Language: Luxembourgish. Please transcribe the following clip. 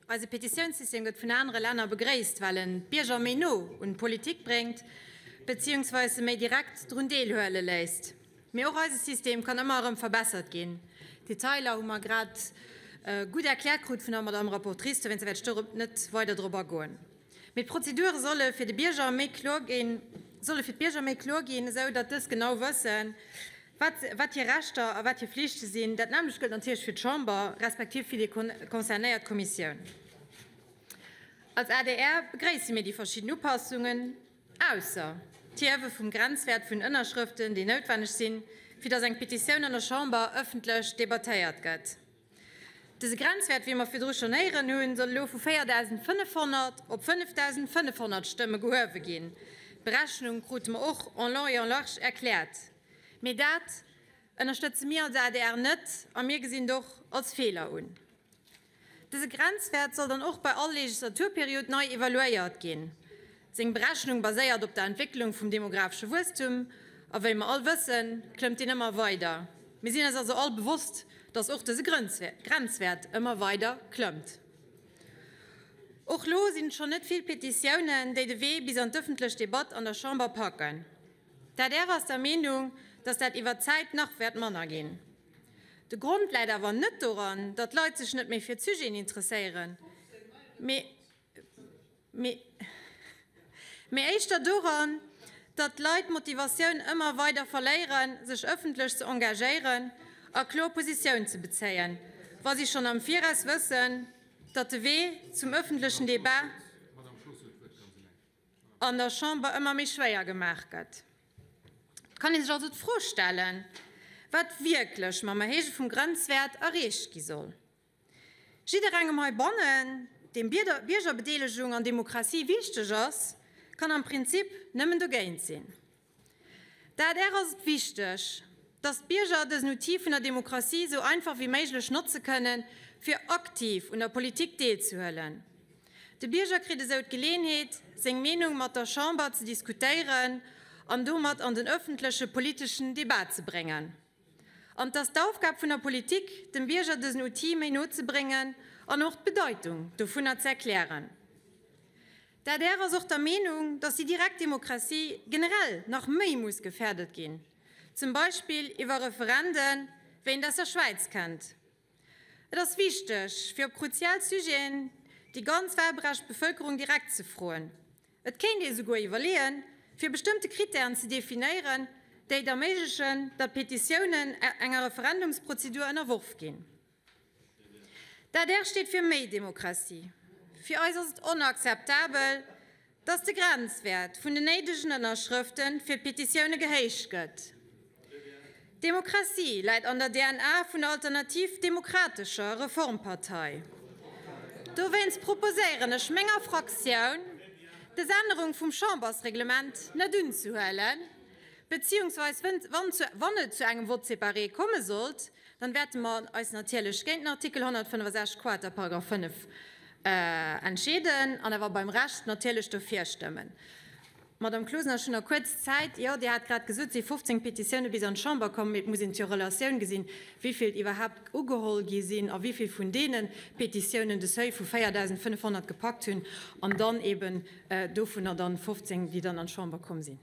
Eise Petitiounssystem gëtt vun anere Länner begréisst, well en d'Bierger méi no un d'Politik bréngt, beziehungsweis se méi direkt drun deelhuele léisst. Mee och eise System kann ëmmer erëm verbessert ginn. D'Detailer hu mer grad gutt erkläert krut vun der Madame Rapportrice, dowéinster wäert ech do net weider drop agoen. Mee d'Prozedure solle fir de Bierger méi kloer ginn, solle fir d'Bierger méi kloer ginn, esou datt dës genau wëssen, Wat wat hir Rechter a wat hir Flichte sinn, dat nämmlecht gëllt natierlech fir d'Chamber, respektiv fir déi concernéiert Kommissioun. Als adr begréisse mir déi verschidden Upassungen, ausser d'Hiewe vum Grenzwäert vun Ënnerschrëften, déi noutwenneg sinn, fir datt eng Petitioun an der Chamber ëffentlech debattéiert gëtt. Dëse Grenzwäert, wéi mer virdru schonn héieren hunn, soll elo vu 4.500 op 5.500 Stëmme gehuewe ginn. D'Berechnung krute mer och en long et en large erkläert. Mee dat ënnerstëtze mir als adr net a mir gesinn et och als Feeler un. Dëse Grenzwäert soll dann och bei all Legislaturperiod nei evaluéiert ginn. Seng Berechnung baséiert op der Entwécklung vum demographesche Wuesstum, a wéi mer all wëssen, klëmmt deen ëmmer weider. Mir sinn eis also all bewosst, dass och dëse Grenzwäert ëmmer weider klëmmt. Och lo sinn et schonn net vill Petitiounen, déi de Wee bis an d'ëffentlech Debatt an der Chamber packen. D'adr ass der Meenung, dass dat iwwer d'Zäit nach wäert manner ginn. De Grond läit awer net doran, datt d'Leit sech net méi fir d'Sujeten interesséieren, mee éischter doran, datt d'Leit d'Motivatioun ëmmer weider verléieren, sech ëffentlech ze engagéieren a kloer Positioun ze bezéien, wa si schonn am Viraus wëssen, datt de Wee zum ëffentlechen Debat an der Chamber ëmmer méi schwéier gemaach gëtt. Et kann ee sech also d'Fro stellen, wat wierklech mam Erhéije vum Grenzwäert erreecht gi soll. Jidderengem heibannen, deem Biergerbedeelegung an Demokratie wichteg ass, kann am Prinzip nëmmen dogéint sinn. Der adr ass et wichteg, datt d'Bierger dësen Outil vun der Demokratie esou einfach wéi méiglech notze kënnen, fir aktiv un der Politik deelzehuelen. De Bierger kritt esou d'Geleeënheet, seng Meenung mat der Chamber ze diskutéieren an domat an den ëffentleche politeschen Debat ze bréngen. An et ass d'Aufgab vun der Politik, dem Bierger dësen Outil méi no ze bréngen an och d'Bedeitung dovunner ze erklären. D'adr ass och der Meenung, datt déi direkt Demokratie generell nach méi muss gefäerdet ginn, zum Beispill iwwer Referenden, wéi een et aus der Schwäiz kennt. Et ass wichteg, fir op kruzial Sujeten déi ganz wahlberechtegt Bevëlkerung direkt ze froen. Et kéint ee souguer iwwerleeën, fir bestëmmte Krittären ze definéieren, déi et erméiglechen, datt Petitiounen enger Referendumsprozedur ënnerworf ginn. D'adr steet fir méi Demokratie. Fir eis ass et onakzeptabel, datt de Grenzwäert vun den néidegen Ënnerschrëfte fir d'Petitioune gehéicht gëtt. D'Demokratie läit an der DNA vun der Alternativ Demokratescher Reformpartei. Dowéinst proposéieren ech menger Fraktioun, des Ännerung vum Chambersreglement net unzehuelen, beziehungsweis wann et zu engem Vote séparé komme sollt, Dann wäerte mer eis natierlech géint den Artikel 165 quater Paragraph 5 entscheeden an awer beim Rescht natierlech dofir stëmmen. Madame Closener, ech hunn nach kuerz Zäit. Jo, Dir hat grad gesot, et si 15 Petitioune bis an d'Chamber komm, mee et muss een et jo Relatioun gesinn, wéivill iwwerhaapt ugeholl gi sinn a wéivill vun deene Petitiounen de Seuil vu 4.500 gepackt hunn an dann eeben dovunner dann 15, déi dann an d'Chamber komm sinn.